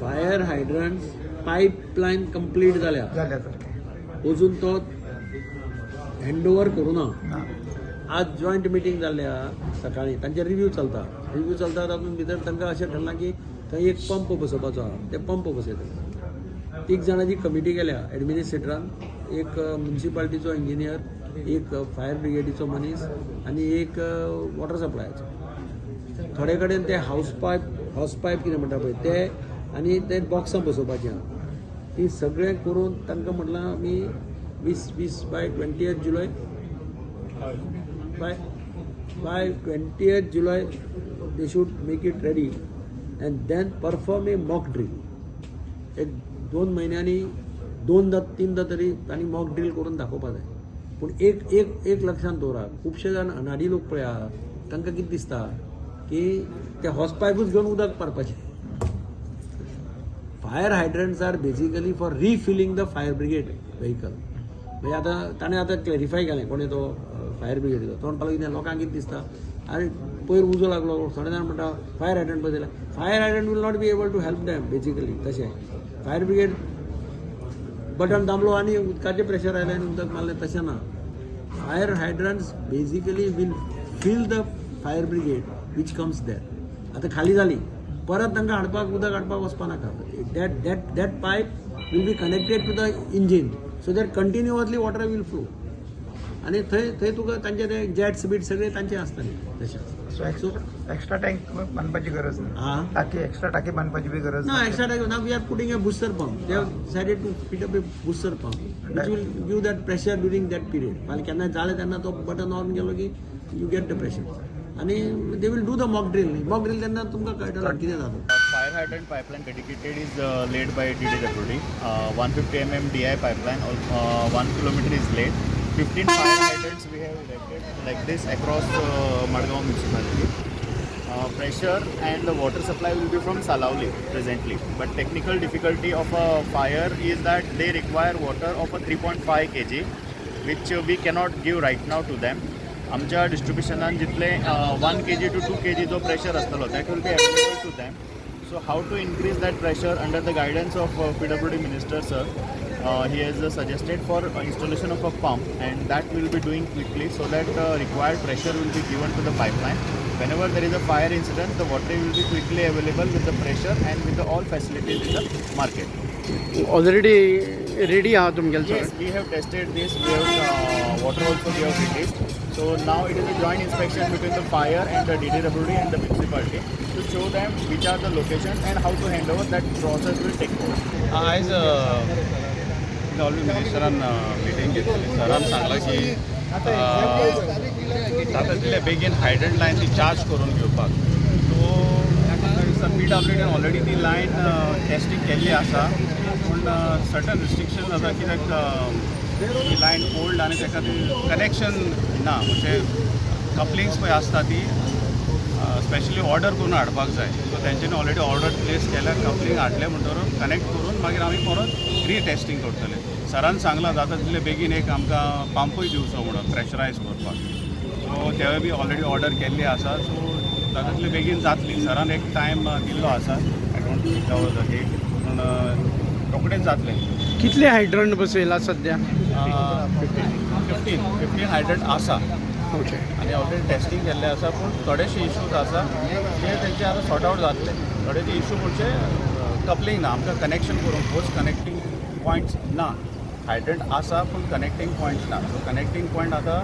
Fire हायड्रंट्स pipeline complete जाल्या. जाल्या सारकें. अजून तो हँड ओवर करूं ना. ना. आज जॉयंट मिटींग जाल्ली आहा सकाळी. तांचे रिव्यू चलता, रिव्यू चलता. तातूंत भितर तांकां अशें ठरलां की थंय एक पंप बसोवपाचो आहा. ते पंप बसयतले. तीग जाणांची कमिटी केल्या एडमिनिस्ट्रेटरान, एक म्युन्सिपाल्टीचो इंजिनियर, एक फायर ब्रिगेडीचो मनीस आनी एक वॉटर सप्लायाचो. थोडे कडेन ते हावस पायप कितें म्हणटा पळय ते आनी ते बॉक्सां बसोवपाचीं आहा. ती सगळें करून तांकां म्हटलां आमी वीस वीस by 20 July, by 20 July they should make it ready and then perform a mock drill. एक 2 म्हयन्यांनी दोनदा तीनदा तरी तांणी मॉक ड्रील करून दाखोवपा जाय. पूण एक एक एक लक्षांत दवरा, खुबशे जाण अनाडी लोक पळय आहा, तांकां कितें दिसता की ते हॉस पायपूच घेवन उदक मारपाचें. Fire hydrants are basically for refilling the fire brigade vehicle. म्हणजे आतां ताणें आतां क्लॅरिफाय केलें, कोणें तो फायर ब्रिगेडीचो तो म्हणपाक कितें, लोकांक कितें दिसता, आरे पयर उजो लागलो, थोडे जाण म्हणटा फायर हायड्रंट बसयला. Fire hydrant will not be able to help them basically. तशें फायर ब्रिगेड बटन दामलो आनी उदकाचें प्रेशर आयलें आनी उदक मारलें, तशें ना. Fire hydrants basically will fill the fire brigade which comes there. आतां खाली जाली, परत तांकां हाडपाक, उदक हाडपाक वचपा नाका. That pipe will be connected to the engine so that continuously water will flow आनी थंय थंय तुका तांचे ते जेट्स बीट सगळे तांचे आसतले तशें. सो एक्स्ट्रा टँक बांदपाची गरज ना? हा. टाकी, एक्स्ट्रा टाकी बांदपाची बी गरज No, extra tank. Now we are putting a booster pump. They have decided to fit up a booster pump, which will give that pressure during that period. फाल्यां केन्ना जालें तेन्ना तो बटन ऑन केलो की you get the pressure आनी they will do the mock drill. Mock drill तेन्ना तुमकां कळटलो कितें जाता. Fire hydrant pipeline dedicated is laid by DDWD. 150 mm DI pipeline, 1 kilometer is laid. 15 fire hydrants we have erected like this across Madgaon municipality. Pressure and the water supply will be from Salaulim presently. But technical difficulty of a fire is that they require water of a 3.5 kg, which we cannot give right now to them. आमच्या डिस्ट्रिब्युशनान जितले 1 kg to 2 kg जो pressure आसतलो, that will be available to them. So how to increase that pressure, under the guidance of PWD Minister sir, he has suggested for installation of a pump, and that will be doing quickly so that required pressure will be given to the pipeline. Whenever there is a fire incident, the water will be quickly available with the pressure and with the all facilities in the market. Already ready आहा तुमगेले? Yes, we have tested this. We have water also we have released. So now it is a joint inspection between the fire and the DDWD and the municipality to show them which are the locations and how to hand over. That process will take over. आयज PW मिनिस्टरान meeting घेतली. सरान सांगलां की जाता तितले बेगीन hydrant line ती charge करून घेवपाक. सो म्हाका दिसता पीडब्ल्यूडीन ऑलरेडी ती लायन टेस्टींग केल्ली आसा, पूण सर्टन रिस्ट्रिक्शन आसा, कित्याक ती लायन ओल्ड आनी ताका ती कनेक्शन ना, म्हणजे कपलिंग्स पळय आसता ती स्पेशली ऑर्डर करून हाडपाक जाय. सो तेंच्यांनी ऑलरेडी ऑर्डर प्लेस केल्या. कपलिंग हाडलें म्हणटकर कनेक्ट करून मागीर आमी परत रिटेस्टींग करतले. सरान सांगलां जाता तितले बेगीन एक आमकां पंपूय दिवचो म्हणून प्रेशरायज करपाक. सो तेवूय बी ऑलरेडी ऑर्डर केल्ली आसा. सो जाता तितले बेगीन जातली. सरान एक टायम दिल्लो आसा, I don't recover the date, पूण रोखडेच जातलें. कितले हायड्रंट बसयला सध्या? 15 हायड्रंट आसा. आनी ऑलरेडी टेस्टींग केल्लें आसा, पूण थोडेशे इश्यूज आसा जे तेंचे आतां सॉर्ट आवट जातले. थोडेशे इश्यू म्हणजे कपलिंग ना आमकां कनेक्शन करूंक, होज कनेक्टींग पॉयंट्स ना. हायड्रंट आसा पूण कनेक्टींग पॉयंट्स ना. सो कनेक्टींग पॉयंट आतां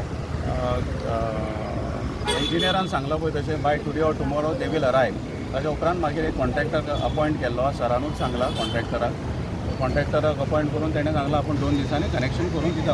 इंजिनियरान सांगलां पळय तशें, by today or tomorrow they will arrive. ताच्या उपरांत मागीर एक कॉन्ट्रॅक्टर अपॉयंट केल्लो आसा. सरानूच सांगलां कॉन्ट्रॅक्टराक. कॉन्ट्रॅक्टराक अपॉयंट करून तेणें सांगलां आपूण 2 दिसांनी कनेक्शन करून दिता.